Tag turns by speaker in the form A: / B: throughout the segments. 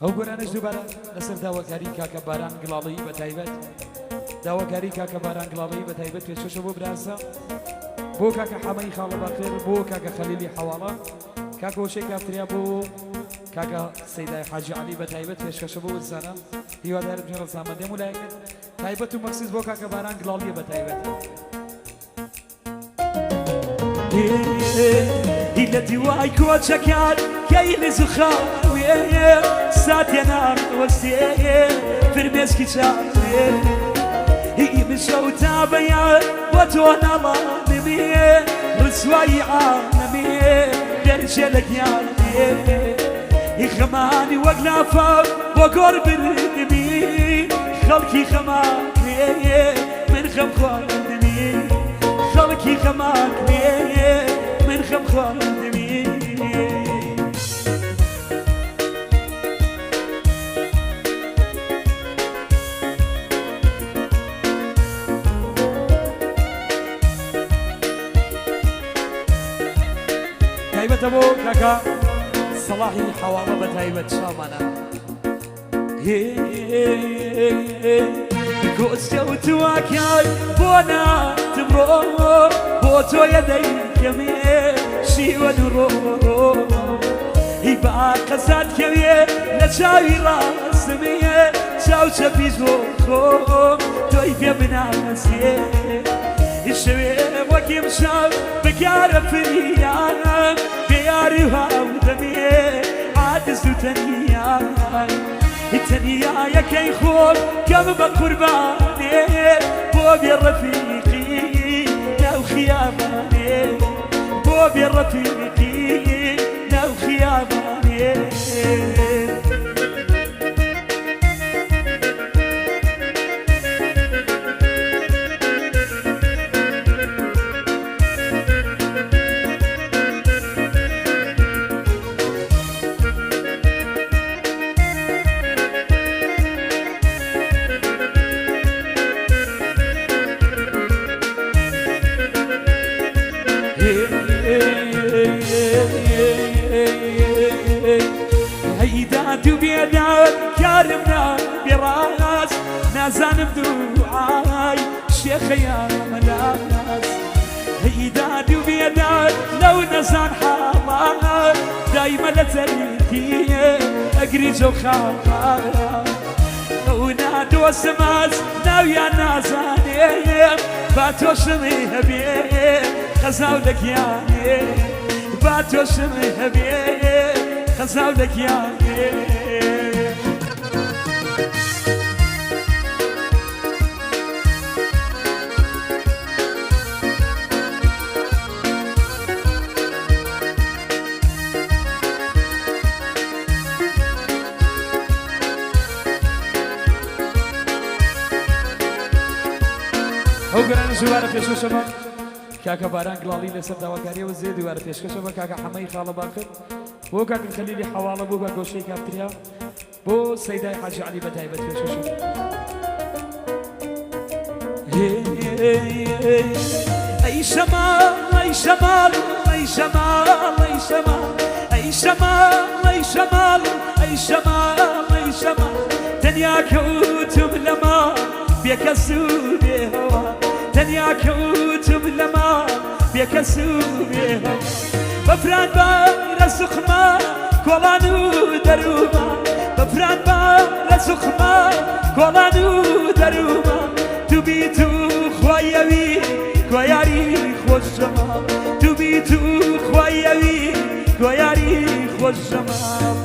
A: ئەو گۆرانەش دووبارە لەسەر داواکاری کاکە باران گڵاڵی بە تایبەت داواکاری کاکە باران گڵاڵی بە تایبەت پێشکەشە بۆ براسە بۆ کاکە حەمەی خاڵە باقر بۆ کاکە خەلیلی حەواڵە کاکە وشەی کافتریا بۆ کاکە سەیدای حاجی عەلی بە تایبەت پێشکەشە بۆ ورزانە هیوادارم پێ ڕەزامەندێم و لایەکت تایبەت و مەخسوس بۆ کاکە باران گڵاڵیە بە تایبەت. لە دوای کۆچەکان کەی لە زوخاوێ ساتێ ناوەستێ فرمێسکی چاوێ ئیمشەو تا بەیان بۆ تۆ ناڵانمێ ڕسوایی عالەمێ دەرچێ لە گیانێ خەمانی وەک لافاو بۆ گۆڕ بردمی خەڵکی خەماکرێ من خەم خواردمی خەڵکی خەماکرێ من خەم خواردمی. تایبەتە بۆ کاکە سەڵاحی حەواڵە بە تایبەت چاومانە. کۆچکەوتووەکان بۆ ناتمڕۆ بۆ تۆیە دەیکەمێ شیوەن ڕۆ هی با قەزات کەوێ لە چاوی ڕاستمێ چاو چەپیش بۆ خۆم تۆی پێ بناسێ شەوێ وەکیم چاو بکارە فریام بێیاری و هاودەمێ عادز و تەنیا تەنیایەکەی خۆم کەم بە قوربانێ بۆ بێ ڕەفیقی ناو خیابانێ بۆ بێ ڕەفیقی ناو خیابانێ. هەیداد و بێداد کارم نابێ ڕاست نازانم دوعای شێخەیان مەلاس هەیداد و بێداد لەو نەزان حاڵان دایمە لە تەریکیە ئەگری جەوخاڵان ئەو نادۆستماز ناویان نازانێ با تۆشم هەبێ خەزاو لە گیانێ با تۆشم هەبێ خەزاو لە گیانێ. ئەو گۆرانە دووبارە پێشکەشە بە کاکە باران گڵاڵی لەسەر داواکاریەوە زێ دووبارە پێشکەشە بە کاکە حەمەی خاڵە باقر بۆ کاکە خەلیلی حەواڵە بۆ کاکە گۆشەی کافتریا بۆ سەیدای حاجی عەلی بە تایبەت پێشکەشە. ئەی شەماڵ ئەی شەماڵ ئەی شەماڵ ئەی شەماڵ ئەی شەماڵ ئەی شەماڵ ئەی شەماڵ ئەی شەماڵ تەنیا کەوتم لە ماڵ بێکەس و بێهەوا تەنیا کەوتم لە ماڵ بێکەس و بێهەوا بەفران بارە سوخما کۆڵان و دەروما بەفران بارە سوخما کۆڵان و دەروما تو بیت و خوایەوی کۆیاری خۆش جەماڵ تو بیت و خوایەوی کۆیاری خۆش جەماڵ.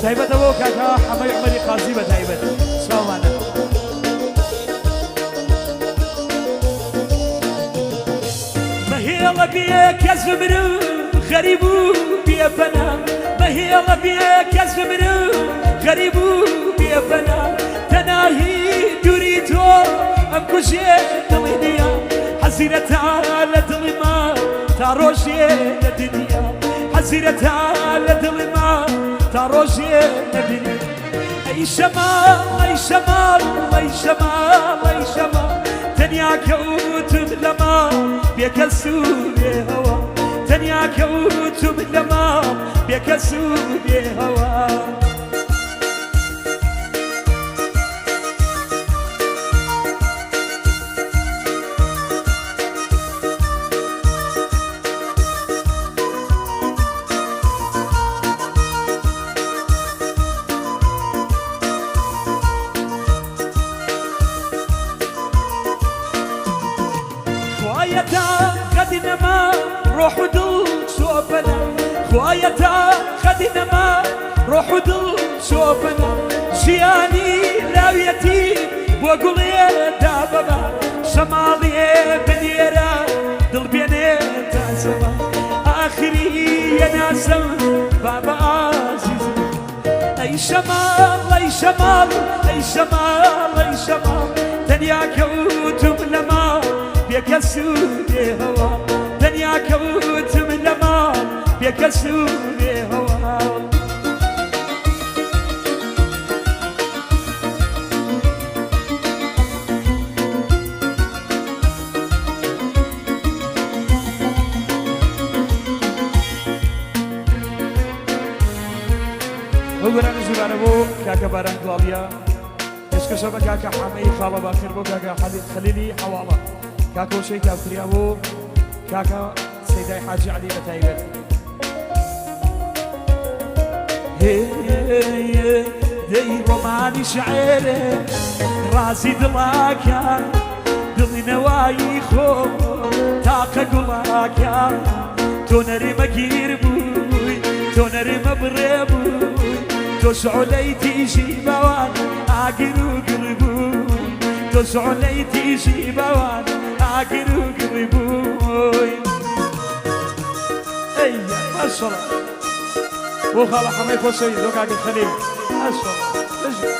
A: تایبەتە بۆ کاکە حەمەی عومەری قازی بە تایبەت سڵاومانە. مەهێڵە بێ کەس بمرم غەریب و بێپەنا مەهێڵە بێ کەس بمرم غەریب و بێپەنا تەناهی دووری تۆ ئەم کوژێ دڵی نییە حەزیرەتا لە دڵی ما تا ڕۆژێ لە دنیا حەزیرەتا لە دڵی ما تا ڕۆژێ لە دنیا. ئەی شەماڵ ئەی شەماڵ ئەی شەماڵ ئەی شەماڵ تەنیا کەوتم لە ماڵ بێکەس و بێ هەوا تەنیا کەوتم لە ماڵ بێکەس و بێ هەوا. خوایە تا قەد نەما ڕۆح و دڵ چۆپەنە خوایە تا قەد نەما ڕۆح و دڵ چۆپەنە ژیانی لاویەتی بۆ گوڵێ دابەبا شەماڵێ بنێرە دڵ بێنێ تازەوە ئاخری یەناسم بابە ئازیزم ئەی شەماڵ ئەی شەماڵ ئەی شەماڵ ئەی شەماڵ تەنیا کەوتم لە ماڵ بێکەس و بێ هەوا تەنیا کەوتم لە ماڵ بێکەس و بێ هەوا. ئەو گۆرانی ژوورانە بۆ کاکە باران گڵاڵیە پێشکەشە بە کاکە حەمەی خاڵە باقر بۆ کاکە خەلیلی حەواڵە کاکە وشەی کاکریا بۆ کاکە سەیدای حاجی عەلی بە تایبەت. دەی ڕۆمانی شعێرێ ڕازی دڵاکان دڵی نەوایی خۆ تاقە گوڵاکان تۆ نەرمە گیر بووی تۆ نەرمە بڕێ بووی تۆ شعلەی تیژی باوان ئاگر و گڕ بووی تۆ شعلەی تیژی باوان ئاگر و گڕ بووی ئەی ماشەڵا بۆ خاڵە حەمەی خۆشەویست بۆ کاکە خەلیل ماشەڵا بژی.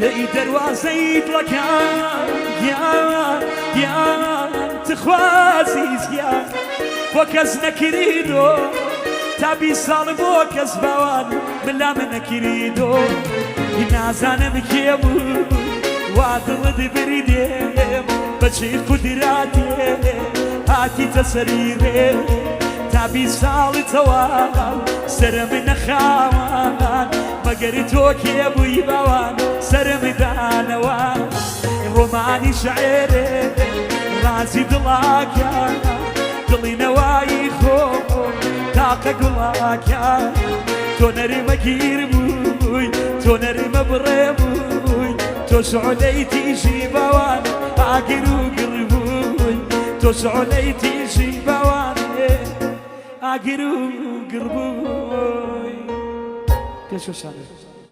A: دەی دەروازەی دڵەکان گیان گیان تخوا عەزیز گیان بۆ کەس نەکریدۆ تا 20 ساڵ بۆ کەس باوان ملام نەکریدۆ نازانم کێ بوو وا دڵت بریدێم بەچی قودراتێ هاتیتە سەری ڕێ تا 20 ساڵ تەواو سەرم نەخاوان مەگەر تۆ کێ بووی باوان سەرم دانەوە ڕۆمانی شعێرێ ڕازی دڵاکە دڵی نەوایی خۆ تاقە گوڵاکە تۆ نەرمە گیر بووی تۆ نەرمە بڕێ بووی تۆ شعلەی تیژی باوان ئاگر و گڕ بووی تۆ شعلەی تیژی باوان ئاگر و گڕ بووی. پێشکەشتان.